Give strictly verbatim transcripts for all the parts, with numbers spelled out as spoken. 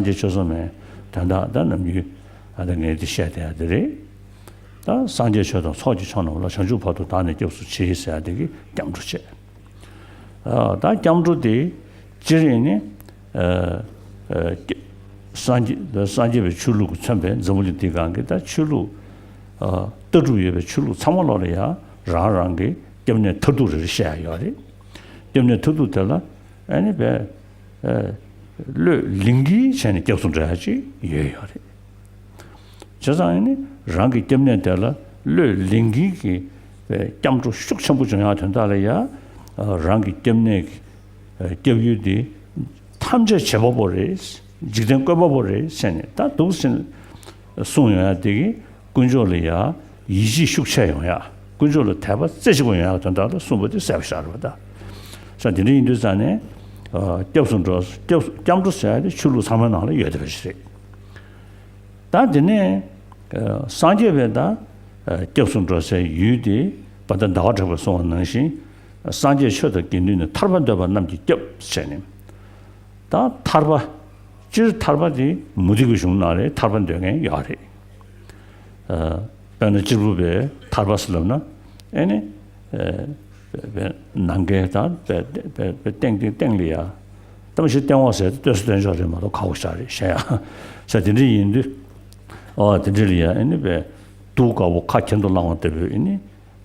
རྗེ་ཆོས་བཟང་མའི་དོན་དག་ད་ནམ་རྒྱུན་ཨ་ད་ངས་འདི་བཤད་བསྡད་ཡ་དེ་རེད། ད་སངས་རྒྱས་ཆོས་དང་ཚོགས་ཀྱི་མཆོག་རྣམས་ལ། བྱང་ཆུབ་བར་དུ་བདག་ནི་སྐྱབས་སུ་མཆི་ཟེར་ཡ་དེ་གི་སྐྱབས་འགྲོ་བྱས། ཨ་ད་སྐྱབས་འགྲོ་དེ་སྤྱིར་ཡིན་ནི་ཨ་ཨ་སངས་རྒྱས་སངས་རྒྱས་པའི་ཆོས་ལུགས་ཀྱིས་མཚོན་པའི་འཛམ་བུ་གླིང་འདི་སྒང་གི་ད་ཆོས་ལུགས་ཨ་ལྟ་གྲུབ་ཡོད་པའི་ཆོས་ལུགས་ཚང་མ་ལོག་ལ་ཡ་རང་རང་གི་སྐྱབས་གནས་མཐར་ཐུག་རེ་རེ་བཤད་ཡ་ཡོད་རེད། སྐྱབས་གནས་མཐར་ཐུག་དེ་ལ་ཨ་ནི་བས་ཨ་བློས་ལིང་གིན་བྱས་ནས་སྐྱབས་སུ་འགྲོ་ཡ་ཅིག་ཡོད་ཡོད་རེད། བྱས་ཙང་ཨ་ནི་རང་གི་སྐྱབས་གནས་དེ་ལ་བློས་ལིང་གིན་གྱིས་སྐྱབས་འགྲོ་ཤུགས་ཆེན་པོ་བྱུང་ཡ་དོན་དག་ལ་ཡ་རང་གི་སྐྱབས་གནས་ཀྱི་སྐྱབས་ཡུལ་དེ་ཐམས་ཅད་བྱེད་པ་པོ་རེད། འཇིག་རྟེན་བཀོད་པ་པོ་རེད་ཟེར་ནས་ད་འདུག་ཟེར་ནས་གསུངས་ཡོང་ཡ་དེ་གིས་དཀོན་མཆོག་ལ་ཡ་ཡིད་ཆེས་ཤུགས་ཆེ་ཡོང་ཡ། དཀོན་མཆོག་ལ་དད་པ་རྩེ་གཅིག་པ་ཡོང་ཡ་དོན་དག་ལ་གསུངས་པ་དེ་གསལ་པོ་ཤར་བ་ད། ས་དེ་འདྲ་ཡིན་དུས་ཙང་ནས་སྐྱབས་སུ་འགྲོ་སྐྱབས་སྐྱབས་འགྲོ་ཟེར་ཡ་དེ་ཆོས་ལུགས་ཚང་མའི་ནང་ལ་ཡོད་བསྡད་པ་ཞིག་རེད། ད་དེ་ནས་ཨ་སངས་རྒྱས་པའི་ད་ཨ་སྐྱབས་སུ་འགྲོ་སའི་ཡུལ་དེ་བ་ད་ཟླ་བ་གྲགས་པས་གསུངས་པ་ནང་བཞིན་སངས་རྒྱས་ཆོས་དང་དགེ་འདུན་ནི། ཐར་པ་འདོད་པ་རྣམས་ཀྱི་སྐྱབས་ཟེར་ནས། ད་ཐར་པ་སྤྱིར་ཐར་པ་དེ་མུ་སྟེགས་པའི་གཞུང་ནང་ལ་ཐར་པ་འདོད་མཁན་ཡོད་རེད། ཨ་དཔེར་ན་གཅེར་བུ་པའི་ཐར་པ་ཟེར་ལབ་ན་ཨེ་ནི་ཨ་པའི་ནམ་མཁའི་ད་པའི་པའི་པའི་སྟེང་སྟེང་སྟེང་ལ་ཡ། ད་མ་གཞི་སྟེང་འོག་ཟེར་ཏེ་སྟོད་སོ་སྟོད་འཇོག་རེད་མ་གཏོགས་ཁ་བོ་ཤ་རེད་ཤ་ཡ། ས་དེ་འདྲ་ཡིན་དུས་ཨོ་དེ་འདྲ་ལ་ཡ་ཨེ་ནི་པའི་དུག་དཀར་པོ་ཁ་གྱེན་དུ་བླངས་པ་ལྟ་བུའི་ཨེ་ནི་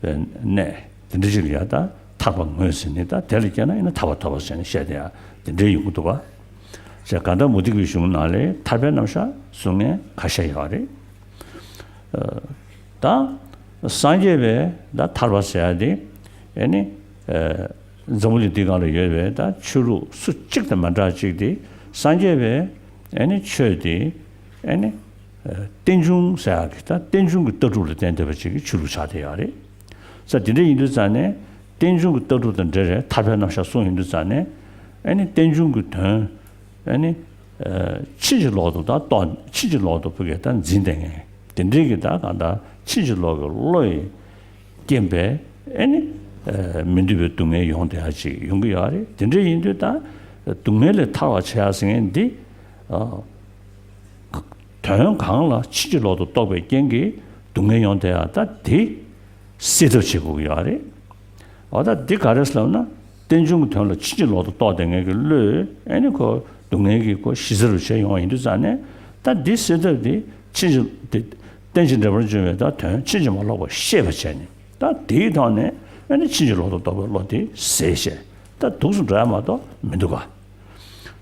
པའི་གནས་དེ་འདྲ་ཞིག་ལ་ཡ་ད་ཐར་པ་ངོས་ཟིན་ནས་ད་དེ་ལ་སྐྱེས་ན་ཨེ་ནི་ཐར་པ་ཐོབ་པ་ཟེར་ནས་བཤད་དེ་ཡ་དེ་འདྲའི་ཡོང་གི་འདུག་ག་ཅེས་གང་ལྟར་མུ་སྟེགས་པའི་གཞུང་ནང་ལས་ཐར་པའི་རྣམ་གཞག་གསུང་མཁན་ཁ་ཤས་ཡོད་རེད། ད་སངས་རྒྱས་པའི་ད་ཐར་པ་ཟེར་ཡ་དེ་ཨེ་ནི་འཛམ་བུ་གླིང་འདི་སྒང་ལ་ཡོད་པའི་ད་ཆོས་ལུགས་སུ་གཅིག་དང་མི་འདྲ་གཅིག་དེ་སངས་རྒྱས་པའི་ཨེ་ནི་ཆོས་དེ་ཨེ་ནི་རྟེན་འབྱུང་ཟེར་ཡ་གི་ད་རྟེན་འབྱུང་གི་ལྟ་གྲུབ་ལ་བརྟེན་བསྡད་པ་ཅིག་གི་ཆོས་ལུགས་ཆགས་བསྡད་ཡོད་རེད། ས་དེ་འདྲ་ཡིན་དུས་ཙང་ནས་རྟེན་འབྱུང་གི་ལྟ་གྲུབ་དང་འབྲེལ་བའི་ཐར་པའི་རྣམ་གཞག་གསུངས་ཡོང་དུས་ཙང་ནས་ཨེ་ནི་རྟེན་འབྱུང་གི་དོན་ཨེ་ནི་ཕྱིན་ཅི་ལོག་ཏུ་ད་རྟོགས་ཕྱིན་ཅི་ལོག་ཏུ་ཕ་གིར་ད་འཛིན་བསྡད་མཁན་དེ་འདྲའི་གི་ད་གང་ལྟར་ཕྱིན་ཅི་ལོག་གི་བློ་ཡི་རྐྱེན་པས་ཨེ་ནི་མི་འདོད་པའི་སྡུག་བསྔལ་ཡོང་བསྡད་ཡ་ཅིག་ཡོང་གི་ཡོད་རེད། དེ་འདྲ་ཡིན་དུས་ད་སྡུག་བསྔལ་ལས་ཐར་བར་བྱེད་ཡ་ཟེར་མཁན་འདི། དོན་གང་ལ་ཕྱིན་ཅི་ལོག་ཏུ་རྟོགས་པའི་རྐྱེན་གྱིས་སྡུག་བསྔལ་ཡོང་དེ་ཡང་ད་དེ་སེལ་ཐབས་བྱེད་དགོས་ཀྱི་ཡོད་རེད། འོ་ད་འདི་ག་རེ་ཟེར་ལབ་ན་རྟེན་འབྱུང་གི་དོན་ལ་ཕྱིན་ཅི་ལོག་ཏུ་རྟོགས་བསྡད་མཁན་གྱི་བློས་ཨེ་ནི་ཁོ་སྡུག་བསྔལ་གྱི་ཁོ་ཞི་ཚར་བྱས་ཡོང་བ་ཡིན་དུས་ཙང་ནས་ད་འདི་སེལ་ཐབས་དེ་ཕྱིན་ཅི་དེ་རྟེན་ཅིང་འབྲེལ་པར་འབྱུང་བའི་ད་དོན་ཕྱིན་ཅི་མ་ལོག་པར་ཤེས་པ་བྱས་ནས་ད་དེའི་ཐོག་ནས་ཨེ་ནི་ཕྱིན་ཅི་ལོག་ཏུ་རྟོགས་པའི་བློ་དེ་ཟད་བྱས་ད་འདུག་སེ་འགྲོ་ཡ་མ་གཏོགས་མི་འདུག་ག་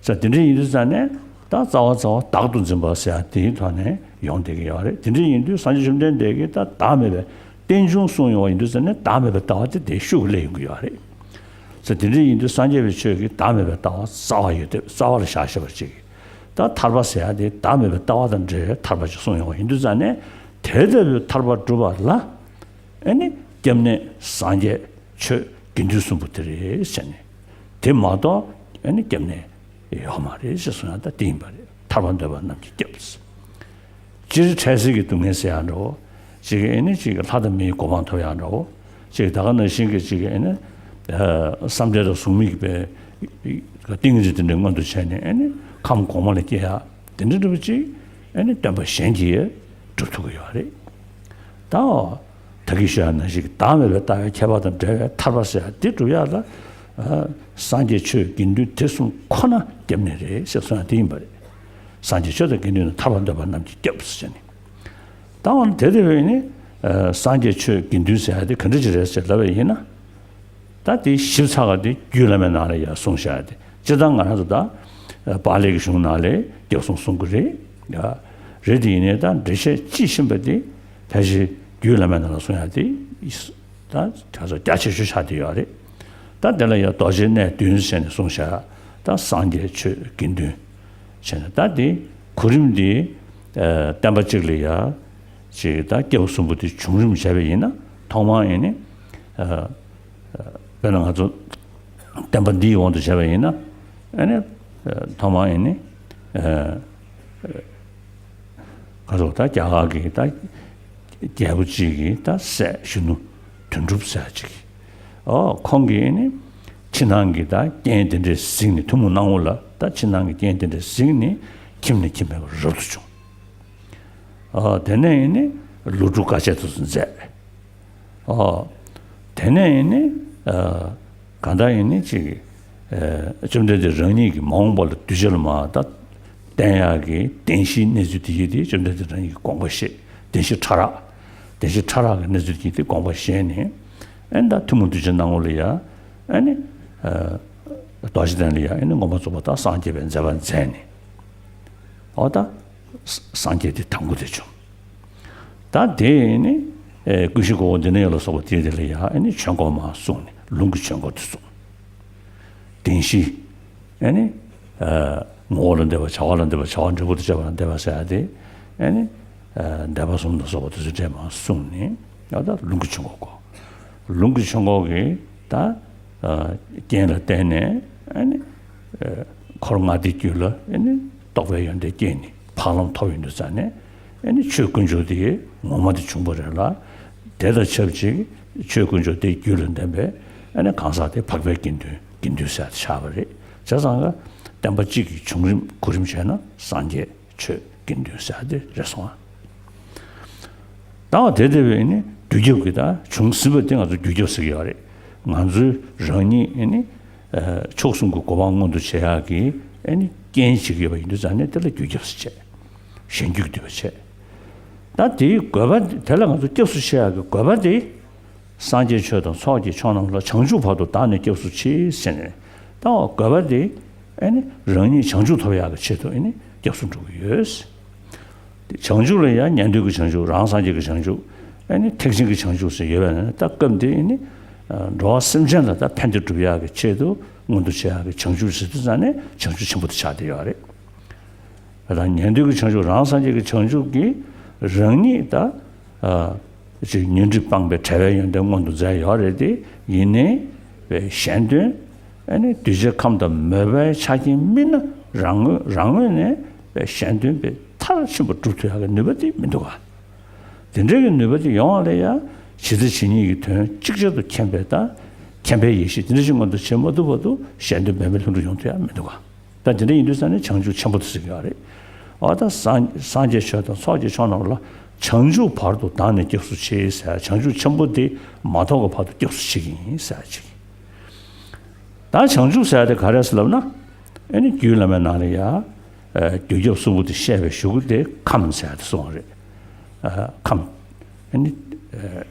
ས་དེ་འདྲ་ཡིན་དུས་ཙང་ནས་ད་རྩ་བ་རྩ་བ་བདག་ཏུ་འཛིན་པ་ཟེར་ཡ་དེའི་ཐོག་ནས་ཡོང་བསྡད་ཀྱི་ཡོད་རེད། དེ་འདྲ་ཡིན་དུས་སངས་རྒྱས་བཅོམ་ལྡན་འདས་ཀྱིས་ད་བདག་མེད་པའི་རྟེན་འབྱུང་གསུངས་ཡོང་བ་ཡིན་དུས་ཙང་ནས་བདག་མེད་པའི་ལྟ་བ་དེ་དེ་ཤུགས་སླེབས་ཡོང་གི་ཡོད་རེད། ས་དེ་འདྲ་ཡིན་དུས་སངས་རྒྱས་པའི་ཆོས་ཀྱིས་བདག་མེད་པའི་ལྟ་བ་རྩ་བ་ཡོད་དེ་རྩ་བ་ལ་བཞག་ཤེས་པ་ཅིག་གིས་ད་ཐར་པ་ཟེར་ཡ་དེ་བདག་མེད་པའི་ལྟ་བ་དང་འབྲེལ་བའི་ཐར་པ་ཅིག་གསུངས་ཡོང་བ་ཡིན་དུས་ཙང་ནས་དེ་ལྟ་བུའི་ཐར་པ་སྒྲུབ་པ་ལ་ཨེ་ནི་སྐྱབས་གནས་སངས་རྒྱས་ཆོས་དགེ་འདུན་གསུམ་པོ་དེ་རེད་ཟེར་ནས། དེ་མ་གཏོགས་ཨེ་ནི་སྐྱབས་གནས་ཡོད་མ་རེད་ཅེས་གསུངས་ཡ་ད་དེ་ཡིན་པ་རེད། ཐར་པ་འདོད་པ་རྣམས་ཀྱི་སྐྱབས། སྤྱིར་འཕྲལ་སེལ་གྱི་སྡུག་བསྔལ་ཟེར་ཡ་འདྲ་བོ། གཅིག་གིས་ཨེ་ནི་གཅིག་གིས་ལྷ་དང་མིའི་གོ་འཕང་ཐོབ་ཡ་འདྲ་བོ། གཅིག་ད་ག་ནང་བཞིན་གྱི་གཅིག་གིས་ཨེ་ནི་བསམ་གཏན་དང་གཟུགས་མེད་ཀྱི་པའི་ཏིང་ངེ་འཛིན་དེ་འདྲའི་མངོན་དུ་བྱས་ནས་ཨེ་ནི་ཁམས་གོང་མ་ལ་སྐྱེ་ཡ་དེ་འདྲ་འདྲ་བོ་གཅིག་ཨེ་ནི་སྟོན་པ་གཞན་གྱིས་སྒྲུབ་ཐུབ་ཀྱི་ཡོད་རེད། ད་འོ། ད་གིན་ཞུ་ཡ་ནང་བཞིན་གྱི་བདག་མེད་པའི་ལྟ་བའི་ཁྱད་པར་དང་འབྲེལ་བའི་ཐར་པ་ཟེར་ཡ་འདི་སྒྲུབ་ཡ་ལ། ཨ་སངས་རྒྱས་ཆོས་དགེ་འདུན་དེ་གསུམ་ཁོ་ན་སྐྱབས་གནས་རེད་ཟེར་གསུངས་ཡ་དེ་ཡིན་པ་རེད། སངས་རྒྱས་ཆོས་དང་དགེ་འདུན་ནི། ཐར་པ་འདོད་པ་རྣམས་ཀྱི་སྐྱབས་ཟེར་ནས། ད་འོ་ན་དེ་ལྟ་བས་ནི་ཨ་སངས་རྒྱས་ཆོས་དགེ་འདུན་ཟེར་ཡ་དེ་ག་འདྲ་ཅིག་རེད་ཟེར་ལབ་པ་ཡིན་ན། ད་དེ་ཞིབ་ཚགས་ཀ་དེ་རྒྱུད་བླ་མའི་ནང་ལ་ཡང་གསུངས་བཞག་དེ་སྤྱིར་བཏང་ང་རང་ཚོ་ད་པཱ་ལི་གི་གཞུང་ནང་ལས་རྒྱབ་གསུང་གསུང་གི་རེད། ཡ། རེད་དེ་ཡིན་ནའི་ད་འགྲེལ་བཤད་དཔྱིས་ཕྱིན་པ་དེ་ཕལ་ཆེར་རྒྱུད་བླ་མའི་ནང་ལ་གསུང་ཡ་དེ་ད་ག་ཚོད་རྒྱ་ཆེ་ཤོས་ཆགས་བསྡད་ཡོད་རེད། ད་དེ་ལ་ཡང་རྡོ་རྗེ་གནས་བདུན་ཟེར་ནས་གསུངས་བཞག་ད་སངས་རྒྱས་ཆོས་དགེ་འདུན་བྱས་ནས་ད་དེ་གོ་རིམ་དེ་ཨ་བསྟན་པ་གཅིག་ལ་ཡ་ཅིག་ད་སྐྱེས་བུ་གསུམ་པོ་དེ་བྱུང་རིམ་བྱས་པ་ཡིན་ན་ཐོག་མར་ཡིན་ནི་ཨ། དཔེར་ན་ང་ཚོ་བསྟན་པ་འདིའི་དབང་དུ་བྱས་པ་ཡིན་ན་ཨ་ནི་ཐོག་མར་ཡིན་ནི་ཨ་ག་ཚོད་ད་རྒྱ་གར་གྱི་ད་རྒྱལ་པོ་གཅིག་གི་ད་སྲས་གཞོན་ནུ་དོན་གྲུབ་ཟེར་ཅིག་ཨོ་ཁོང་གིས་ནི་ཕྱི་ནང་གི་ད་རྐྱེན་དེ་འདྲས་གཟིགས་ནས་ཐུན་མོང་སྣང་ངོ་ལ་ད་ཕྱི་ནང་གི་རྐྱེན་དེ་འདྲས་གཟིགས་ནས་ ཁྱིམ་ནས་ཁྱིམ་མེད་པར་རབ་ཏུ་བྱུང་། ཨ། དེ་ནས་ཡིན་ནི་ལོ་དྲུག་དཀའ་སྤྱད་དུ་མཛད། ཨ། དེ་ནས་ཡིན་ནི། ཨ། གང་ལྟར་ཡིན་ནི་ཅིག་ཨ། བཅོམ་ལྡན་འདས་རང་ཉིད་ཀྱིས་མ་འོངས་པ་ལ་གདུལ་བྱ་ལ་མར་ད་བསྟན་ཡག་གི་བདེན་བཞིའི་གནས་ཚུལ་དེ་ཡིན་ཏེ། བཅོམ་ལྡན་འདས་རང་ཉིད་ཀྱི་དགོངས་པ་བཞེས། བདེན་བཞི་ཕྲ་རགས། བདེན་བཞི་ཕྲ་རགས་ཀྱི་གནས་ཚུལ་དེ་ཡིན་ཏེ་དགོངས་པ་བཞེས་ནས། ཨ་ནི་ད་ཐུན་མོང་གདུལ་བྱའི་སྣང་ངོ་ལ་ཡ། ཨ་ནི། ཨ། རྡོ་རྗེ་གདན་ལ་ཡ། ཨ་ནི་མངོན་པར་རྫོགས་པར་ད་སངས་རྒྱས་པའི་མཛད་པ་མཛད་ནས། འོ་ད་སངས་རྒྱས་དེ་དང་པོ་དེ་བྱུང་། ད་དེ་ནི། ཨེ། ཀུན་གཞི་གོ་འོག་འདི་ནས་ཡོད་ལ་སོགས་པ་དེ་དེ་ལ་ཡ། ཨ་ནི་ཆོས་འཁོར་མར་གསུངས་ནས་ལུང་གི་ཆོས་འཁོར་དེ་གསུངས། བདེན་བཞི། ཨ་ནི། ཨ། ངོ་བོ་ལ་འདོད་པ། བྱ་བ་ལ་འདོད་པ། བྱ་བ་འབྲས་བུ་དང་བཅས་པ་ལ་འདོད་པ་ཟེར་ཡ་དེ། ཨ་ནི། ཨ། འདོད་པ་གསུམ་ལ་སོགས་པ་དེ་ཚོ་འདྲེས་མར་གསུངས་ནས། ཡང་ད་ལུང་གི་ཆོས་འཁོར་གོ། ལུང་གི་ཆོས་འཁོར་གྱི་ད། ཨ། རྐྱེན་ལ་བརྟེན་ནས། ཨ་ནི། ཨ། འཁོར་ལྔ་སྡེའི་རྒྱུད་ལ། ཨ་ནི། རྟོགས་པའི་ཡོན་ཏན་སྐྱེས་ནས་འཕགས་ལམ་ཐོབ་ཡོང་དུས་ཙ་ནས། ཨ་ནི་ཆོས་དཀོན་མཆོག་དེ་ངོ་མ་དེ་བྱུང་བ་རེད་ལ། དེ་དང་ཆབས་ཅིག་ཆོས་དཀོན་མཆོག་དེའི་རྒྱུད་ལ་ལྡན་པའི། ཨ་ནི་གང་ཟག་དེ་འཕགས་པའི་དགེ་འདུན། དགེ་འདུན་ཟེར་ཡ་དེ་ཆགས་པ་རེད། བྱས་ཙང་ཀ་བསྟན་པ་གཅིག་གི་བྱུང་རིམ་གོ་རིམ་བྱས་ན་སངས་རྒྱས། ཆོས། དགེ་འདུན་ཟེར་ཡ་དེ་རེད་སོང་ཨ། ད་འོ་དེ་དེ་བས་ནི་རྒྱུ་རྒྱབ་ཀྱི་ད་བྱུང་ཟིན་པ་དེ་ང་ཚོ་རྒྱུ་རྒྱབ་ཟེར་གྱི་ཡོད་རེད། ང་ཚོའི་རང་ཉིད་ཨ་ནི། ཨ། མཆོག་གསུམ་གྱི་གོ་འཕང་མངོན་དུ་བྱེད་ཡག་གི་ཨ་ནི་རྐྱེན་བྱེད་ཀྱི་ཡོད་པ་ཡིན་དུས་ཙ་ནས་དེ་ལ་རྒྱུ་རྒྱབ་ཟེར་བྱས། གཞན་རྒྱུ་གི་འདུས་པ་བྱས། ད་དེའི་དགོས་པ་དེ་ལ་ང་ཚོ་སྐྱབས་སུ་མཆི་ཡག་གི་དགོས་པ་དེ། སངས་རྒྱས་ཆོས་དང་ཚོགས་ཀྱི་མཆོག་རྣམས་ལ། བྱང་ཆུབ་བར་དུ་བདག་ནི་སྐྱབས་སུ་མཆི་ཟེར་ནས། ད་འོ་དགོས་པ་དེ་ཨ་ནི་རང་ཉིད་བྱང་ཆུབ་ཐོབ་ཡག་གི་ཆེད་དུ་ཨ་ནི་སྐྱབས་སུ་འགྲོ་གི་ཡོད། དེ་བྱང་ཆུབ་ལ་ཡང་ཉན་ཐོས་ཀྱི་བྱང་ཆུབ། རང་སངས་རྒྱས་ཀྱི་བྱང་ཆུབ། ཨ་ནི་ཐེག་ཆེན་གྱི་བྱང་ཆུབ་ཟེར་ཡོད་པ་ན། ད་སྐབས་འདི་ཨ་ནི་འགྲོ་བ་སེམས་ཅན་ལ་ད་ཕན་བདེ་སྒྲུབ་ཡག་གི་ཆེད་དུ་མངོན་དུ་བྱེད་ཡག་གི་བྱང་ཆུབ་ཟེར་དུས་ཙ་ནས་བྱང་ཆུབ་ཆེན་པོ་དེ་ཆགས་བསྡད་ཡོད་རེད། ད་ཉན་ཐོས་ཀྱི་བྱང་ཆུབ། རང་སངས་རྒྱས་ཀྱི་བྱང་ཆུབ་ཀྱིས་རང་ཉིད་ད། ཨ། ཅིག་ཉོན་སྒྲིབ་སྤངས་པའི་བྲལ་བའི་ཡོན་ཏན་མངོན་དུ་མཛད་ཡོད་རེད་དེ། ཡིན་ནའི་གཞན་དོན། ཨ་ནི་གདུལ་བྱའི་ཁམས་དང་མོས་པའི་ཆ་རྐྱེན་དམིགས་ན། རང་ངོས་རང་ངོས་ནས་གཞན་དོན་པའི་མཐར་ཕྱིན་པ་སྒྲུབ་ཐུབ་ཡག་གི་ནུས་པ་དེ་མི་འདུག་ག། དེ་འདྲའི་གི་ནུས་པ་དེ་ཡོང་བ་ལ་ཡང་། ཇི་ལྟ་ཇི་སྙེད་ཀྱི་དོན་ཅིག་ཅར་དུ་མཁྱེན་པའི་ད་མཁྱེན་པའི་ཡེ་ཤེས་དེ་འདྲ་ཞིག་མངོན་དུ་བྱེད་མ་ཐུབ་བར་དུ་གཞན་དོན་འབད་མེད་ལྷུན་གྲུབ་ཡོང་ཐུབ་ཡག་མི་འདུག་ག། ད་དེ་འདྲ་ཡིན་དུས་ཙ་ནས་བྱང་ཆུབ་ཆེན་པོ་དེ་ཟེར་གྱི་ཡོད་རེད། འོ་ད་སངས་སངས་རྒྱས་ཆོས་དང་ཚོགས་ཀྱི་མཆོག་རྣམས་ལ། བྱང་ཆུབ་བར་དུ་བདག་ནི་སྐྱབས་སུ་མཆི་ཟེར། བྱང་ཆུབ་ཆེན་པོ་དེ་མ་ཐོབ་ཀྱི་བར་དུ་སྐྱབས་སུ་མཆི་གི་ཡིན་ཟེར་ཅིག། ད་བྱང་ཆུབ་ཟེར་ཡ་དེ་ག་རེ་ཟེར་ལབ་ན། ཨ་ནི་རྒྱུད་བླ་མའི་ནང་ལ་ཡ། ཨ། རྒྱུ་རྒྱབ་གསུམ་པོ་དེ་བཤད་པའི་གཞུག་གུ་དེ་ཁམས་ཟེར་ཡ་དེ་གསུངས་པ་རེད། ཨ། ཁམས། ཨ་ནི། ཨ།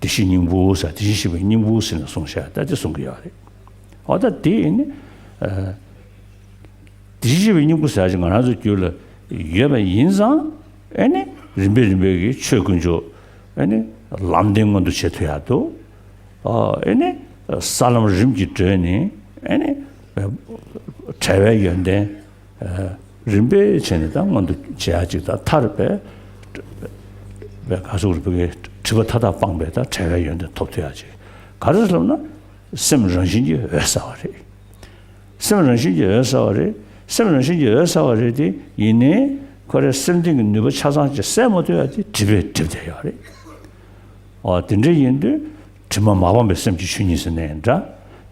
བདེ་གཤེགས་སྙིང་པོ་ཟེར། བདེ་གཤེགས་པའི་སྙིང་པོ་ཟེར་ནས་གསུངས་བཞག། ད་དེ་གསུང་གི་ཡོད་རེད། འོ་ད་དེ་ཨ་ནི། ཨ། བདེ་གཤེགས་པའི་སྙིང་པོ་ཟེར་ཅིག་ང་རང་ཚོའི་རྒྱུད་ལ་ཡོད་པ་ཡིན་ཙང་། ཨ་ནི་རིམ་པས་རིམ་པས་ཀྱི་ཆོས་དཀོན་མཆོག། ཨ་ནི་ལམ་བདེན་མངོན་དུ་བྱེད་ཐུབ་ཡག་འདུག། ཨ། ཨ་ནི་ས་ལམ་རིམ་གྱིས་བགྲོད་ནས། ཨ་ནི་བྲལ་བའི་ཡོན་ཏན། ཨ། རིམ་པས་བྱས་ནས་ད་མངོན་དུ་བྱེད་ཡག་ཅིག་དང་། མཐར་པའི་པའི་ག་ཟུག་རེད། པའི་སྒྲིབ་པ་མཐའ་དག་སྤངས་པའི་ད་བྲལ་བའི་ཡོན་ཏན་ཐོབ་ཐུབ་ཡག་ཅིག། ག་རེ་ཟེར་ལབ་ན། སེམས་རང་བཞིན་གྱིས་འོད་གསལ་བ་རེད། སེམས་རང་བཞིན་གྱིས་འོད་གསལ་བ་རེད། སེམས་རང་བཞིན་གྱིས་འོད་གསལ་བ་རེད་དེ། ཡིན་ནའི་ཁོ་རའི་སེམས་གཏིང་གི་ནུས་པ་ཆ་ཚང་ཅིག་གསལ་མ་ཐུབ་ཡག་དེ་སྒྲིབ་པས་སྒྲིབ་བསྡད་ཡོད་རེད། འོ་དེ་འདྲ་ཡིན་དུས། དྲི་མ་མ་སྤངས་པའི་སེམས་ཀྱི་ཆོས་ཉིད་ཟེར་ན་ཡང་འདྲ།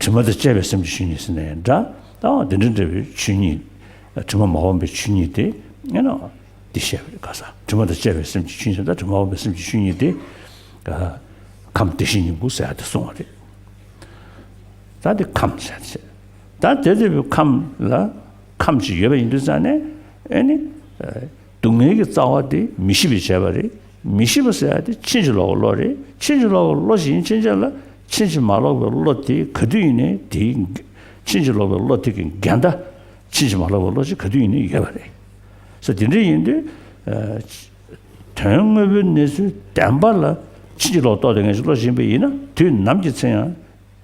དྲི་མ་དང་བཅས་པའི་སེམས་ཀྱི་ཆོས་ཉིད་ཟེར་ན་ཡང་འདྲ། ད་འོ་དེ་འདྲ་འདྲ་བའི་ཆོས་ཉིད། དྲི་མ་མ་སྤངས་པའི་ཆོས་ཉིད་དེ་ཨེ་ནོ། འདི་བཤད་པ་རེད། ཁ་སང་དྲི་མ་དང་བཅས་པའི་སེམས་ཀྱི་ཆོས་ཉིད་དང་། དྲི་མ་མ་སྤངས་པའི་སེམས་ཀྱི་ཆོས་ཉིད་དེ། ཨ། ཁམས་བདེ་གཤེགས་སྙིང་པོ་ཟེར་ཡ་དེ་གསུངས་པ་རེད། ད་དེ་ཁམས་ཟེར་ཡ་དེ་བྱས། ད་དེ་དེ་བའི་ཁམས་ལ་ཁམས་ཅིག་ཡོད་པ་ཡིན་དུས་ཙང་ནས། ཨེ་ནི། ཨ། སྡུག་བསྔལ་གྱི་རྩ་བ་དེ་མི་ཤེས་པས་བྱས་པ་རེད། མི་ཤེས་པ་ཟེར་ཡ་དེ་ཕྱིན་ཅི་ལོག་གི་བློ་རེད། ཕྱིན་ཅི་ལོག་གི་བློ་ཞིག་ཡིན་ཕྱིན་ཆད་ལ། ཕྱིན་ཅི་མ་ལོག་པའི་བློ་དེ་ག་དུས་ཡིན་ནའི་དེའི། ཕྱིན་ཅི་ལོག་པའི་བློ་དེ་གི་འགལ་ཟླ། ཕྱིན་ཅི་མ་ལོག་པའི་བློ་ཞིག་ག་དུས་ཡིན་ནའི་ཡོད་པ་རེད། ས་དེ་འདྲ་ཡིན་དུས། ཨ། དོན་དངོས་པོའི་གནས་ཚུལ་བདེན་པ་ལ་ཕྱིན་ཅི་ལོག་རྟོགས་དེ་ངེས་ཤེས་བློ་ཞིག་ཡིན་པ་ཡིན་ན། དུས་ནམ་གྱི་ཚེ་ཡང་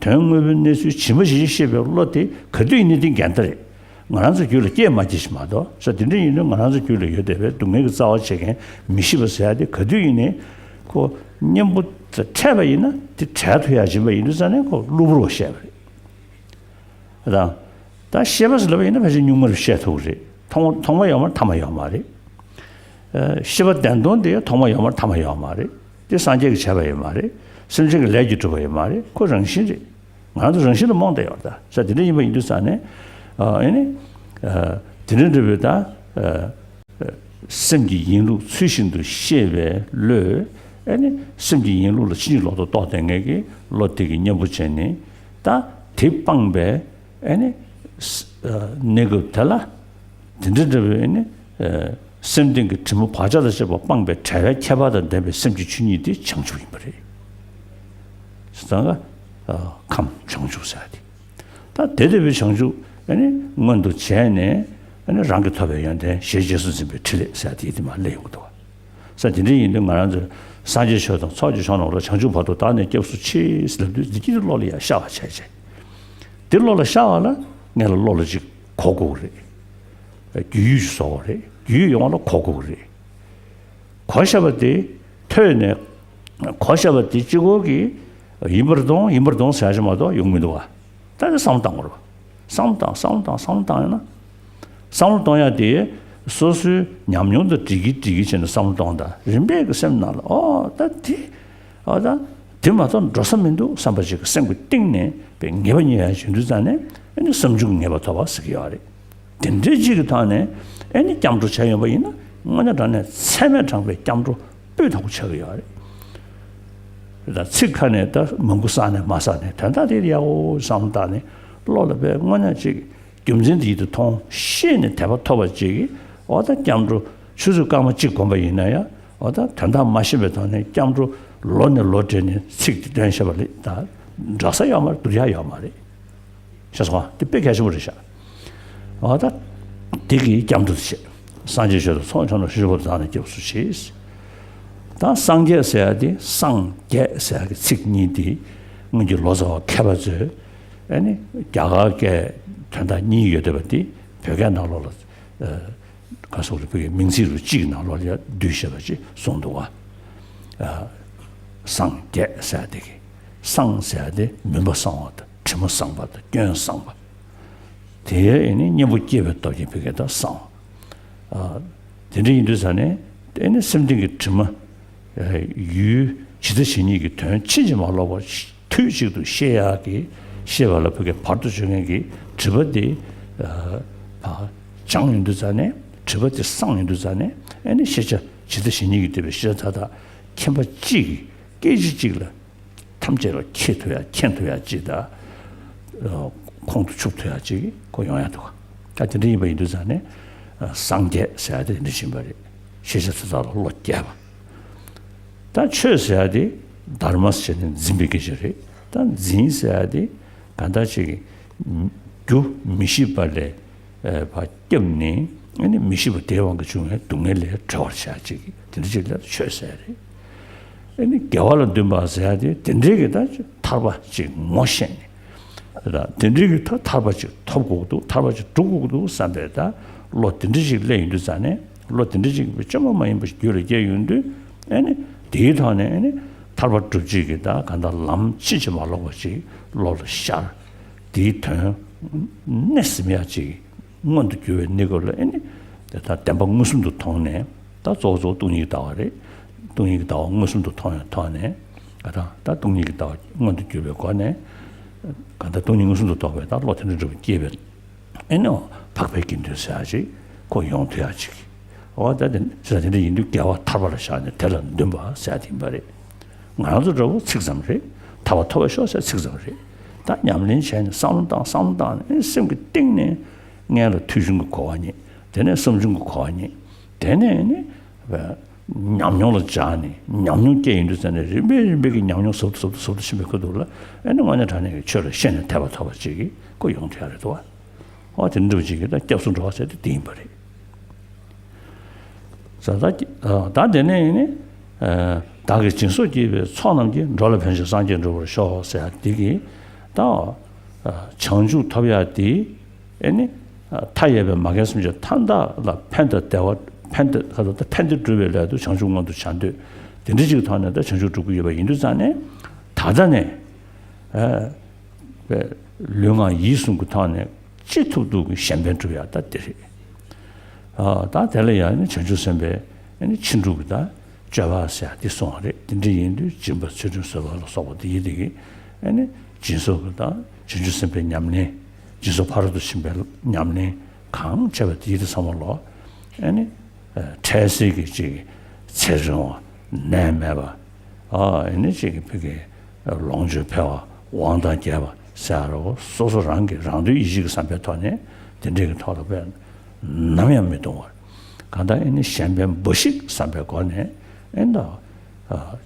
དོན་དངོས་པོའི་གནས་ཚུལ་ཇི་མ་ཇི་བཞིན་ཤེས་པའི་བློ་དེ་ག་དུས་ཡིན་ནའི་དེ་འགལ་ཟླ་རེད། ང་རང་ཚོ་རྒྱུད་ལ་སྐྱེས་མ་སྐྱེས་ཞིག་མ་གཏོགས། ས་དེ་འདྲ་ཡིན་དུས་ང་རང་ཚོ་རྒྱུད་ལ་ཡོད་བསྡད་པའི་སྡུག་བསྔལ་གྱི་རྩ་བ་བྱེད་མཁན་མི་ཤེས་པ་ཟེར་ཡ་དེ་ག་དུས་ཡིན་ནའི་ཁོ་གཉེན་པོ་དང་འཕྲད་པ་ཡིན་ན་དེ་བྲལ་ཐུབ་ཡ་ཡིན་པ་ཡིན་དུས་ཙང་ནས་ཁོ་གློ་བུར་བ་བཤད་པ་རེད། དང་། ད་ཤེས་པ་ཟེར་ལབ་པ་ཡིན་ན་ཕལ་ཆེར་གཉུག་མར་བཤད་ཐུབ་ཀྱི་རེད། ཐོག་མ་ཐོག་མ་ཡོད་མ་རེད། ཐ་མ་ཡོད་མ་རེད། ཨ། ཤེས་པ་བདེན་དོན་དེ་ཐོག་མ་ཡོད་མ་རེད། ཐ་མ་ཡོད་མ་རེད། དེ་སངས་རྒྱས་ཀྱིས་བྱས་པ་ཡོད་མ་རེད། སེམས་ཅན་གྱི་ལས་ཀྱིས་གྲུབ་པ་ཡོད་མ་རེད། ཁོ་རང་བཞིན་རེད། ང་རང་ཚོ་རང་བཞིན་ལ་རྨོངས་བསྡད་ཡོད་རེད་ད། ས་དེ་འདྲ་ཡིན་པ་ཡིན་དུས་ཙང་ནས། ཨ། ཨེ་ནི། ཨ། དེ་འདྲ་འདྲ་བའི་ད། ཨ། སེམས་ཀྱི་ཡིན་ལུགས་ཚུལ་བཞིན་དུ་ཤེས་པའི་བློས། ཨ་ནི་སེམས་ཀྱི་ཡིན་ལུགས་ལ་ཕྱིན་ཅི་ལོག་ཏུ་རྟོག་བསྡད་མཁན་གྱི་བློ་དེ་གི་གཉེན་པོ་བྱས་ནས། ད་དེ་སྤངས་པའི་ཨ་ནི་ས་ཨ་གནས་སྐབས་དེ་ལ། དེ་འདྲ་འདྲ་བའི་ཨ་ནི་ཨ་སེམས་གཏིང་གི་དྲི་མ་བག་ཆགས་དང་བཅས་པ་སྤངས་པའི་བྲལ་བའི་ཁྱད་པར་དང་ལྡན་པའི་སེམས་ཀྱི་ཆོས་ཉིད་དེ་བྱང་ཆུབ་ཡིན་པ་རེད། ཟེར་ཙང་ཀ་ཨ་ཁམས་བྱང་ཆུབ་ཟེར་ཡ་དེ། ད་དེ་ལྟ་བུའི་བྱང་ཆུབ་ཨ་ནི་མངོན་དུ་བྱས་ནས། ཨ་ནི་རང་གིས་ཐོབ་པའི་ཡོན་ཏན་ཞེས་རྗེས་སུ་འཛིན་པའི་ཕྲིན་ལས་ཟེར་ཡ་དེ་དེ་མར་སླེབས་ཡོང་གི་འདུག་བ། ས་དེ་འདྲ་ཡིན་དུས་ང་རང་ཚོས་སངས་རྒྱས་ཆོས་དང་ཚོགས་ཀྱི་མཆོག་རྣམས་ལ། བྱང་ཆུབ་བར་དུ་བདག་ནི་སྐྱབས་སུ་མཆི་ཟེར་ལབ་དུས། འདི་སྐྱིད་བློ་ལ་ཡང་ཤར་བ་བྱས་བྱས། འདི་བློ་ལ་ཤར་བ་ལ་ངས་ལ་བློ་ལ་ཅིག་གོ་དགོས་ཀྱི་རེད། རྒྱུས་ཡོད་ཅིག་བཟོ་དགོས་རེད། རྒྱུས་ཡོད་ཡོང་བ་ལ་གོ་དགོས་ཀྱི་རེད། གོ་ཤེས་པ་དེ་ཐོས་ནས། གོ་ཤེས་པ་དེ་གཅིག་པོ་གིས་ཡིན་པར་མཐོང་ཡིན་པར་མཐོང་ཟེར་ཡ་ཞིག་མ་གཏོགས་ཡོང་མི་འདུག་བ། ད་ནི་བསམ་བློ་བཏང་དགོས་རེད་བ། བསམ་བློ་བཏང་བསམ་བློ་བཏང་བསམ་བློ་བཏང་ཡོང་ན། བསམ་བློ་གཏོང་ཡ་དེ་སོ་སོའི་ཉམས་མྱོང་དང་འགྲིག་གི་འགྲིག་གི་བྱས་ནས་བསམ་བློ་གཏོང་དང་། རིམ་པས་ཀྱི་སེམས་ནང་ལ། ཨོ་ད་དེ། ཨོ་ད་དེ་མ་གཏོགས་འགྲོ་ས་མི་འདུག་བསམ་པ་ཅིག་གི་སེམས་ཀྱི་གཏིང་ནས་པའི་ངེས་པ་རྙེད་ཡ་ཞིག་ཡོང་དུས་ཙང་ནས། ཨ་ནི་བསམ་བྱུང་གི་ངེས་པ་ཐོབ་པ་ཟེར་གྱི་ཡོད་རེད། དེ་འདྲའི་ཅིག་གི་ཐོག་ནས་ཨ་ནི་སྐྱབས་འགྲོ་བྱས་ཡོང་པ་ཡིན་ན། དངོས་གནས་དྲང་གནས་ཚད་མས་དྲངས་པའི་སྐྱབས་འགྲོ་སྤུས་དག་པོ་ཆགས་ཀྱི་ཡོད་རེད། ད་ཚིག་ཁ་ནས་ད་མང་པོ་བསགས་ནས་མ་བསགས་ནས། དོན་དག་དེ་ཡག་པོ་བསམ་བློ་བཏང་ནས། བློ་ལ་དཔེ་དངོས་གནས་ཅིག་རྒྱུ་མཚན་དེ་ཡིད་དུ་མཐོང་ཤེས་ནས་དད་པ་ཐོབ་པ་ཅིག་གིས། འོ་ད་སྐྱབས་འགྲོ་ཆུ་ཚོད་སྐར་མ་གཅིག་བསྒོམས་པ་ཡིན་ན་ཡང་། འོ་ད་དོན་དག་མ་ཤེས་པའི་ཐོག་ནས་སྐྱབས་འགྲོ་ལོ་ནས་ལོ་སྦྲེལ་ནས་ཚིག་དེ་འདོན་བྱས་པ་ལ་ད་འདྲ་ས་ཡོད་མ་རེད། བསྡུར་ཡ་ཡོད་མ་རེད། ཤེས་སོང་། དེ་དཔེ་གལ་ཆེན་པོ་རེད་ཤག་འོ་ད་དེ་གིས་སྐྱབས་འགྲོ་དེ་བྱས། སངས་རྒྱས་ཆོས་དང་ཚོགས་མཆོག་རྣམས། བྱང་ཆུབ་བར་དུ་བདག་ནི་སྐྱབས་སུ་མཆི། ད་སངས་རྒྱས་ཟེར་ཡ་དེ། སངས་རྒྱས་ཟེར་ཡ་གི་ཚིག་གཉིས་དེ་སྔོན་གྱི་ལོ་ཙཱ་བ་མཁས་པ་ཚོས། ཨ་ནི་རྒྱ་གར་སྐད་དོན་དག་གཉིས་ཡོད་བསྡད་པ་དེ་བོད་སྐད་ནང་ལོགས་ལ། ཨ་ག་སོགས་ལ་བོད་ཀྱི་མིང་ཚིག་རུ་གཅིག་གི་ནང་ལོགས་ལ་ཡང་བསྡུས་བཞག་པ་ཅིག་གསུངས་འདུག་བ། ཨ་སངས་རྒྱས་ཟེར་ཡ་དེ་གི། སངས་ཟེར་ཡ་དེ་མུན་པ་སངས་པ་དང་། དྲི་མ་སངས་པ་དང་། སྐྱོན་སངས་པ། དེའི་ཨ་ནི་གཉེན་པོ་སྐྱེས་པའི་སྟོབས་ཀྱིས་བོད་སྐད་དུ་སངས། ཨ་དེ་འདྲ་ཡིན་དུས་ཙང་ནས། ཨ་ནི་སེམས་གཏིང་གི་དྲི་མ། ཨ་ཡུལ་ཇི་ལྟ་ཇི་སྙེད་ཀྱི་དོན་ཕྱིན་ཅི་མ་ལོག་པ་དུས་གཅིག་ཏུ་ཤེས་ཡག་གི། ཤེས་པ་ལ་བོད་སྐད་བར་དུ་གཅོད་མཁན་གྱི་དྲི་བ་དེ། ཨ་ཕར་སྦྱངས་ཡོང་དུས་ཙང་ནས། དྲི་བ་དེ་སངས་ཡོང་དུས་ཙང་ནས། ཨ་ནི་ཤེས་བྱ་ཇི་ལྟ་ཇི་སྙེད་ཀྱིས་བསྡུས་པའི་ཤེས་བྱ་མཐའ་དག་མཁྱེན་པ་གཅིག་གིས། སྐད་ཅིག་གཅིག་ལ་ཐམས་ཅད་ལ་མཁྱེན་ཐུབ་ཡ། མཁྱེན་ཐུབ་ཡ་ཅིག་དང་། ཨ་ཁོང་དུ་ཆུད་ཐུབ་ཡ་ཅིག་ཁོ་ཡོང་ཡ་འདུག་ད་དེ་འདྲ་ཡིན་པ་ཡིན་དུས་ཙང་ནས། ཨ་སངས་རྒྱས་ཟེར་ཡ་དེ་དེ་འདྲ་ཡིན་པ་རེད། ཤེས་བྱ་དེ་དག་ལ་བློ་རྒྱས་པ། ད་ཆོས་ཟེར་ཡ་དེ་དྷརྨ་ཟེར་ནས་འཛིན་པའི་སྐད་ཆ་རེད། ད་འཛིན་ཟེར་ཡ་དེ་གང་ལྟར་ཅིག་རྒྱུ་མི་ཤེས་པ་ལས། ཨ་ཕར་བསྐྱབས་ནས། ཨ་ནི་མི་ཤེས་པ་དེའི་དབང་གིས་བྱུང་བའི་སྡུག་བསྔལ་ལས་གྲོལ་བར་བྱ་ཅིག་དེ་འདྲ་ཅིག་ལ་ཆོས་ཟེར་རེད། ཨ་ནི་དགེ་བ་ལ་འདུན་པ་ཟེར་ཡ་དེ་དེ་འདྲའི་གི་ད་ཐར་པ་ཅིག་ངོ་ཤེས་ནས། ད་དེ་འདྲའི་གི་ད་ཐར་པ་ཅིག་ཐོབ་དགོས་འདུག་ཐར་པ་ཅིག་སྒྲུབ་དགོས་འདུག་བསམ་པའི་ད་བློ་དེ་འདྲ་ཅིག་སླེབས་ཡོང་དུས་ཙང་ནས། བློ་དེ་འདྲ་ཅིག་བཅོས་མ་མ་ཡིན་པ་ཞིག་རྒྱུད་ལ་སྐྱེས་ཡོང་དུས། ཨ་ནི་དེའི་ཐོག་ནས། ཨ་ནི་ཐར་པ་སྒྲུབ་བྱེད་ཀྱི་ད་གང་ལྟར་ལམ་ཕྱིན་ཅི་མ་ལོག་པ་ཅིག་བློ་ལ་ཤར། དེའི་དོན་གནད་ཟིན་ཡ་ཅིག་མངོན་དུ་གྱུར་བའི་གནས་སྐབས་ལ། ཨ་ནི་དེ་ལྟར་བདེན་པ་མངོན་སུམ་དུ་མཐོང་ནས། ད་གཙོ་བོ་གཙོ་བོ་སྟོང་ཉིད་ཀྱི་ལྟ་བ་རེད། སྟོང་ཉིད་ཀྱི་ལྟ་བ་མངོན་སུམ་དུ་མཐོང་བའི་ཐོག་ནས། ད་ད་སྟོང་ཉིད་ཀྱི་ལྟ་བ་མངོན་དུ་གྱུར་པའི་སྒོ་ནས། གང་ལྟར་སྟོང་ཉིད་མངོན་སུམ་དུ་རྟོགས་པའི་ད་བློ་དེ་འདྲ་འགྲུབ་པ་སྐྱེས་པའི། ཨེ་ནོ། འཕགས་པའི་དགེ་འདུན་ཟེར་ཡ་ཅིག་ཁོ་ཡོང་ཐུབ་ཡ་ཅིག་འོ་ད་དེ་ཟེར་དེ་འདྲ་ཡིན་དུས་དགེ་བ་ཐར་པ་ལ་བཞག་ནས་དེ་ལ་འདུན་པ་ཟེར་ཡ་དེ་ཡིན་པ་རེད། ང་རང་ཚོ་འདྲ་བོ་ཚིག་ཙམ་རེད། ཐར་པ་ཐོབ་པར་ཤོག་ཟེར་ཚིག་ཙམ་རེད། ད་ཉམས་ལེན་བྱས་ནས་བསམ་བློ་བཏང་བསམ་བློ་བཏང་ནས། སེམས་ཀྱི་གཏིང་ནས་སྔོན་ལ་ཐོས་བྱུང་གི་གོ་བ་རྙེད། དེ་ནས་བསམ་བྱུང་གི་གོ་བ་རྙེད། དེ་ནས་ནི་ཉམས་མྱོང་ལ་སྦྱར་ནས། ཉམས་མྱོང་སྐྱེས་ཡོང་དུས་ཙམ་ནས། རིམ་པས་རིམ་པས་ཀྱི་ཉམས་མྱོང་ཟབ་ཏུ་ཟབ་ཏུ་ཟབ་ཏུ་ཕྱིན་པའི་ཁ་ཐུག་ལ། ཨེ་ནི་དངོས་གནས་དྲང་གནས་ཀྱི་ཆོས་ལ་ཤེས་ནས་དད་པ་ཐོབ་པ་ཅིག་གི་ཁོ་ཡོང་ཐུབ་ཡ་རེད་དོ། འོ་དེ་འདྲ་བ་ཅིག་གིས་ད་སྐྱབས་སུ་འགྲོ་བ་ཟེར་དེ་དེ་ཡིན་པ་རེད། ཟེར་ད་ད་དེ་ནས་ནི། ཨ་བདག་གིས་སྦྱིན་སོགས་བགྱིས་པའི་ཚོགས་རྣམས་ཀྱིས། འགྲོ་ལ་ཕན་ཕྱིར་སངས་རྒྱས་འགྲུབ་པར་ཤོག་ཟེར་ཡ་དེ་གིས་ད་བྱང་ཆུབ་ཐོབ་ཡ་དེ། ཨེ་ནི་མཐའ་ཡས་པའི་མ་རྒན་སེམས་ཅན་མཐའ་དག་ལ་ཕན་དང་བདེ་བ། ཕན་དང་ཁ་ཐོག་ད་ཕན་བདེ་སྒྲུབ་པའི་སླད་དུ་བྱང་ཆུབ་མངོན་དུ་བྱ་འདོད། དེ་འདྲ་ཅིག་ཐོག་ནས་ད་བྱང་ཆུབ་སྒྲུབ་ཀྱི་ཡོད་པ་ཡིན་དུས་ཙང་ནས། ད་ལྟ་ནས། ཨ་ལུས་ངག་ཡིད་གསུམ་གྱི་ཐོག་ནས་ཅི་ཐུབ་ཐུབ་ཀྱིས་གཞན་ཕན་སྒྲུབ་ཡ་ད་དེ་རེད། ཨ་ད་དེ་ལ་ཡང་ནི་བྱང་ཆུབ་སེམས་དཔའི་ཨ་ནི་ཕྱིན་དྲུག་གི་ད་སྤྱོད་པ་ཟེར་ཡ་འདི་གསུངས་པ་རེད། དེ་འདྲ་ཡིན་དུས་སྦྱིན་པ་ཚུལ་ཁྲིམས་བཟོད་པ་ལ་སོགས་པ་དེ་ཡིན་དེ་གིས། ཨ་ནི་སྦྱིན་སོགས་ཀྱི་ད་བྱང་ཆུབ་སེམས་དཔའི་ཉམས་ལེན། སྦྱིན་སོགས་ཕ་རོལ་ཏུ་ཕྱིན་པའི་ཉམས་ལེན་གང་བྱས་པ་དེ་ཡིན་དུས་ཚང་མ་ལོ། ཨ་ནི་འཕྲལ་སེལ་གྱི་ཅིག་ཚེ་རིང་བ། ནད་མེད་པ། ཨ་ནི་ཅིག་ཕ་གི་ལོངས་སྤྱོད་འཕེལ་བ། དབང་ཐང་རྒྱས་པ་ཟེར་ཡ་རོ། སོ་སོ་རང་གི་རང་དོན་ཡིད་བྱེད་ཀྱི་བསམ་པའི་ཐོག་ནས་དེ་འདྲའི་གི་ཐོག་ལ་དཔེ་ནམ་ཡང་མི་གཏོང་བར། གང་ལྟར་ཨ་ནི་གཞན་ཕན་འབའ་ཞིག་བསམ་པའི་སྒོ་ནས་ཨ་ནི་ད་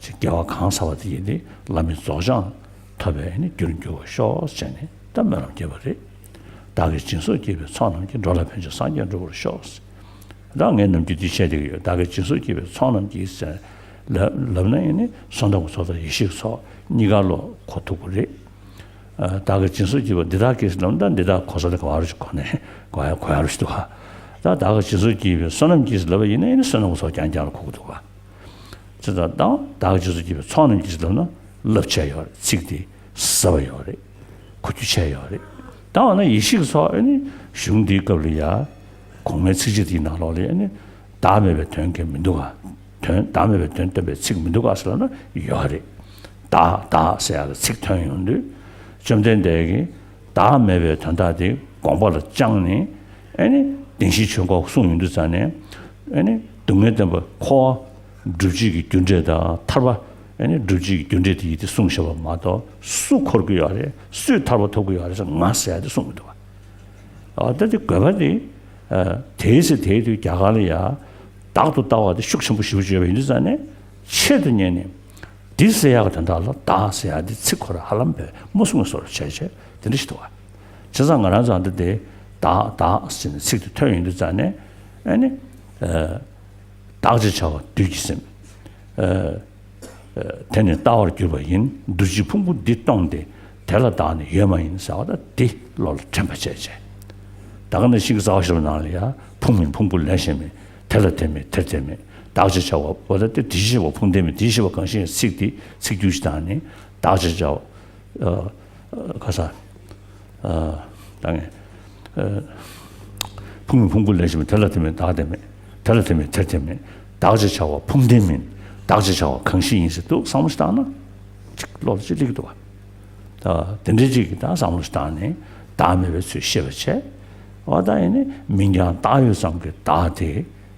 ཅིག་དགེ་བ་གང་བསགས་པ་དེ་ཡིན་ཏེ་བླ་མེད་རྫོགས་བྱང་ཐོབ་པའི་ཨ་ནི་རྒྱུར་འགྱུར་བར་ཤོག་ཟེར་ནས་ད་སྨོན་ལམ་བརྒྱབ་པ་རེད། བདག་གིས་སྦྱིན་སོགས་བགྱིས་པའི་ཚོགས་རྣམས་ཀྱིས། འགྲོ་ལ་ཕན་ཕྱིར་སངས་རྒྱས་འགྲུབ་པར་ཤོག། ད་ངས་ནམ་རྒྱུན་འདི་བཤད་བསྡད་ཀྱི་ཡོད། བདག་གིས་སྦྱིན་སོགས་བགྱིས་པའི་ཚོགས་རྣམས་ཀྱིས་ཟེར་ལབ་ལབ་ན་ཡིན་ནི་བསོད་ནམས་ཀྱི་ཚོགས་དང་ཡེ་ཤེས་ཀྱི་ཚོགས་གཉིས་ཀ་ལོ་གོ་ཐུབ་ཀྱི་རེད། ཨ་བདག་གིས་སྦྱིན་སོགས་བགྱིས་པ་འདི་དག་གིས་ལབ་ན་འདི་དག་གོ་ས་དེ་ག་བ་རུ་ཞིག་གོ་ནས་གོ་ཡ་གོ་ཡ་རུ་ཞིག་འདུག་ག་ད་བདག་གིས་སྦྱིན་སོགས་བགྱིས་པའི་བསོད་ནམས་ཀྱིས་ལབ་པ་ཡིན་ན་ཡིན་ནི་བསོད་ནམས་ཀྱི་ཚོགས་རྐྱང་རྐྱང་ལ་གོ་གི་འདུག་ག་ཅེས་དང་། བདག་གིས་སྦྱིན་སོགས་བགྱིས་པའི་ཚོགས་རྣམས་ཀྱིས་ལབ་ན་རླབས་ཆེ་ཡོད་རེད། ཚིག་དེ་ཟབ་པ་ཡོད་རེད། གོ་རྒྱུ་ཆེ་ཡོད་རེད། ད་འོ་ན་ཡེ་ཤེས་ཀྱི་ཚོགས་ཨ་ནི་གཞུང་འདིའི་སྐབས་ལ་ཡ་གོང་མའི་ཚིགས་བཅད་དེའི་ནང་ལོགས་ལ་ཡ་ཨ་ནི་བདག་མེད་པའི་དོན་གང་མི་འདུག་ག་དོན་བདག་མེད་པའི་དོན་སྟོན་པའི་ཚིག་མི་འདུག་ག་ཟེར་ལབ་ན་ཡོད་རེད། བདག་བདག་ཟེར་ཡག་གི་ཚིག་ཐོན་ཡོང་དུས་བཅོམ་ལྡན་འདས་ཀྱིས་བདག་མེད་པའི་དོན་དག་དེ་དགོངས་པ་ལ་བཅངས་ནས་ཨ་ནི་བདེན་བཞིའི་ཆོས་འཁོར་གསུངས་ཡོང་དུས་ཙང་ནས་ཨ་ནི་སྡུག་བསྔལ་བདེན་པ་འཁོར་བ་སྒྲུབ་བྱེད་ཀྱི་རྒྱུ་འབྲས་དང་ཐར་པ་ཨ་ནི་སྒྲུབ་བྱེད་ཀྱི་རྒྱུ་འབྲས་དེ་ཡིན་ཏེ་གསུངས་བཞག་པ་མ་གཏོགས་སུ་འཁོར་གྱི་ཡོད་རེད། སུས་ཐར་པ་ཐོབ་ཀྱི་ཡོད་རེད་ཟེར་ང་ཟེར་ཡ་དེ་གསུངས་མི་འདུག་ག་ཨ་ད་དེ་དགོས་པ་དེ་ཨ་དེའི་ཚེ་དེའི་དུས་རྒྱ་གར་ལ་ཡ་བདག་ཏུ་ལྟ་བ་དེ་ཤུགས་ཆེན་པོ་ཞེ་པོ་ཅིག་ཡོད་པ་ཡིན་དུས་ཙང་ནས་ཆེད་དུ་གཉེར་ནས། འདི་ཟེར་ཡག་གི་དོན་དག་ལ་བདག་ཟེར་ཡག་འདི་ཚིག་ཁོ་རང་ཧ་ལམ་པའི་མུ་གསུམ་གྱི་བཟོ་འདྲ་བྱས་བྱས་དེ་འདྲ་ཞིག་འདུག་བ། བྱས་ཙང་ང་རང་ཚོ་འདི་དེ་བདག་བདག་ཟེར་ནས་ཚིག་དེ་ཐོན་ཡོང་དུས་ཙང་ནས་ཨ་ནི་ཨ་བདག་ཅེས་བྱ་བ་བདུད་ཀྱི་སེམས། ཨ་ཨ་དེ་ནི་ལྟ་བར་གྱུར་པ་ཡིན། འདུ་བྱེད་ཕུང་པོ་འདི་སྟོང་སྟེ། དེ་ལ་བདག་ནི་ཡོད་མ་ཡིན་ཟེར་བ་ད་འདི་བློ་ལ་དྲན་པ་བྱས་བྱས། ད་ག་ནང་བཞིན་གྱི་རྩ་བ་བཞི་པོ་ནང་ལ་ཡང་ཕུང་མིན་ཕུང་པོ་ལས་གཞན་མིན། དེ་ལ་དེ་མེད་དེར་དེ་མེད། བདག་ཅེས་བྱ་བ་བ་ད་དེ་དེ་བཞི་བ་ཕུང་ལྡན་མིན་དེ་བཞི་བ་གང་ཞིག་ཡིན་ཚིག་དེ་ཚིག་རྒྱུད་ཅིག་དང་ནི་བདག་ཅེས་བྱ་བ། ཨ་ཨ་ག་ས། ཨ་ད་ངས་ཨ་ཕུང་མིན་ཕུང་པོ་ལས་གཞན་མིན། དེ་ལ་དེ་མེད་བདག་དེ་མེད། དེ་ལ་དེ་མེད་དེར་དེ་མེད། བདག་ཅེས་བྱ་བ་ཕུང་ལྡན་མིན། བདག་ཅེས་བྱ་བ་གང་ཞིག་ཡིན་ཟེར་འདུག་བསམ་བློ་ཞིག་བཏང་ན་ཅིག་བློ་ལ་ཅིག་སླེབས་ཀྱི་འདུག་བ། ད་དེ་འདྲའི་ཅིག་གིས་ད་བསམ་བློ་ཞིག་བཏང་ནས་བདག་མེད་པའི་ཚུལ་ཤེས་པར་བྱས། འོ་ད་ཡིན་ནི་མིང་རྐྱང་བཏགས་ཡོད་ཙམ་གྱི་བདག་དེ་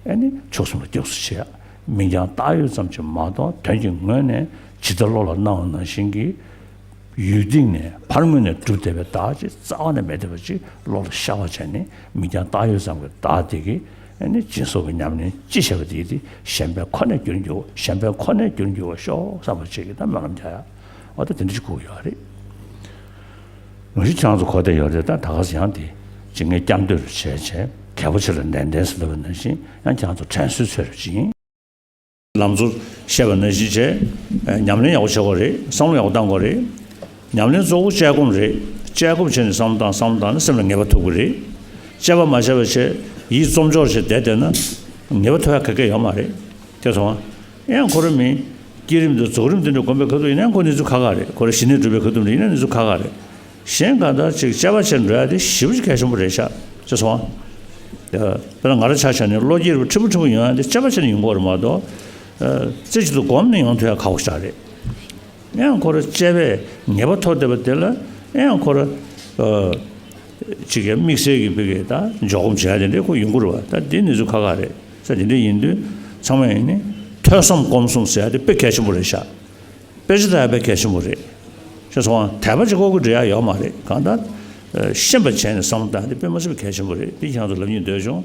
ཨ་ནི་ཕྱོགས་གསུམ་ལ་སྐྱབས་སུ་མཆི་ཡ། མིང་རྐྱང་བཏགས་ཡོད་ཙམ་གྱིས་མ་གཏོགས་དོན་གྱི་ངོས་ནས་ཇི་ལྟར་བློ་ལ་སྣང་བ་ནང་བཞིན་གྱི་ཡུལ་སྟེང་ནས་ཕར་ངོས་ནས་གྲུབ་བསྡད་པའི་བདག་ཅིག་རྩ་བ་ནས་མེད་བསྡད་པ་ཅིག་བློ་ལ་ཤར་བ་བྱས་ནས་མིང་རྐྱང་བཏགས་ཡོད་ཙམ་གྱི་བདག་དེ་གིས་ཨ་ནི་སྦྱིན་སོགས་ཀྱི་ཉམས་ལེན་ཅི་བྱས་པ་དེ་དེ་གཞན་ཕན་ཁོ་ནས་རྒྱུར་འགྱུར་བ། གཞན་ཕན་ཁོ་ནས་རྒྱུར་འགྱུར་བར་ཤོག་བསམ་པ་བྱེད་ཀྱི་ད་སྨོན་ལམ་རྒྱག་ཡ། འོ་ད་དེ་འདྲ་ཞིག་དགོས་ཀྱི་ཡོད་རེད། ང་ཚོ་ཁྱེད་རང་ཚོ་གོ་བསྡད་ཡོད་རེད། ད་ད་ག་ས་ཡང་དེ་ཅིག་ངས་བསྐྱར་ཟློས་རུ་བྱས་བྱས་གལ་པོ་ཆེ་ལ་ནན་ཏན་ཟེར་ལབ་པ་ནང་བཞིན་ཡང་ཁྱེད་རང་ཚོ་དྲན་གསོའི་ཚོད་རུ་ཅིག་ཡིན། ལམ་གཙོ་བཤད་པ་ནང་བཞིན་བྱས་ཉམས་ལེན་ཡག་པོ་བྱེད་དགོས་རེད། བསམ་བློ་ཡག་པོ་བཏང་དགོས་རེད། ཉམས་ལེན་གཙོ་བོ་དཔྱད་སྒོམ་རེད། དཔྱད་སྒོམ་བྱས་ནས་བསམ་བློ་བཏང་བསམ་བློ་བཏང་ན་སེམས་ལ་ངེས་པ་ཐོབ་ཀྱི་རེད། དཔྱད་པ་མ་བྱས་པ་བྱས་ཡིད་རྩོམ་འཇོག་བྱས་བསྡད་བསྡད་ན་ངེས་པ་ཐོབ་ཡ་ག་གེ་ཡོད་མ་རེད། དེ་སོང་ཨ་ཡང་ཁོ་ར་མི་བསྐྱེད་རིམ་དང་རྫོགས་རིམ་དེ་འདྲ་སྒོམ་པའི་ཁ་ཐུག་ཡིན་ན་ཁོ་གནས་ཚུལ་ཁག་ཁག་རེད། ཁོ་ར་ཞི་གནས་སྒྲུབ་པའི་ཁ་ཐུག་འདྲ་ཡིན་ན་གནས་ཚུལ་ཁག་ཁག་རེད། གཞན་གང་ལྟར་ཅིག་དཔྱད་པ་བྱས་འགྲོ་ཡ་དེ་ཞེ་པོ་ཅིག་གལ་ཆེན་པོ་རེད་ཤག་ཅེས་སོང་ཨ། དཔེར་ན་ང་རང་ཆ་བཞག་ནས་བློ་སྐྱེད་རུ་ཕྲན་བུ་ཕྲན་བུ་ཡོང་ཡ་དེ་དཔྱད་པ་བྱས་ནས་ཡོང་གི་ཡོད་རེད་མ་གཏོགས། རྩེ་གཅིག་ཏུ་སྒོམ་ནས་ཡོང་ཐུབ་ཡ་ཁག་པོ་ཞིག་རེད། ཡང་ཁོ་ར་དཔྱད་པས་ངེས་པ་ཐོབ་བསྡད་པ་དེ་ལ་ཡང་ཁོ་ར་ཅིག་གི་དམིགས་བསལ་གྱི་བོད་ཀྱི་ད་འཇོག་སྒོམ་བྱེད་ཡ་དེ་འདྲའི་ཁོ་ཡོང་གི་རེད་བ། ད་འདི་གནས་ཚུལ་ཁག་ཁག་རེད། ས་དེ་འདྲ་ཡིན་དུས་ཚང་མ་ཡིན་ནི་ཐོས་བསམ་སྒོམ་གསུམ་ཟེར་ཡ་དེ་དཔེ་གལ་ཆེན་པོ་རེད་ཤག་དཔེ་ཆ་ལྟ་ཡ་དཔེ་གལ་ཆེན་པོ་རེད། ཤེས་སོང་ཨ། དད་པ་གཅིག་པོ་གིས་འགྲིག་ཡ་ཡོད་མ་རེད། གང་ལྟར་ཤེས་པ་བྱས་ནས་བསམ་བློ་བཏང་དེ་དཔེ་མ་སྲིད་པའི་གལ་ཆེན་པོ་རེད། འདི་ཁྱེད་རང་ཚོ་ལབ་སྙིང་འདོད་བྱུང་།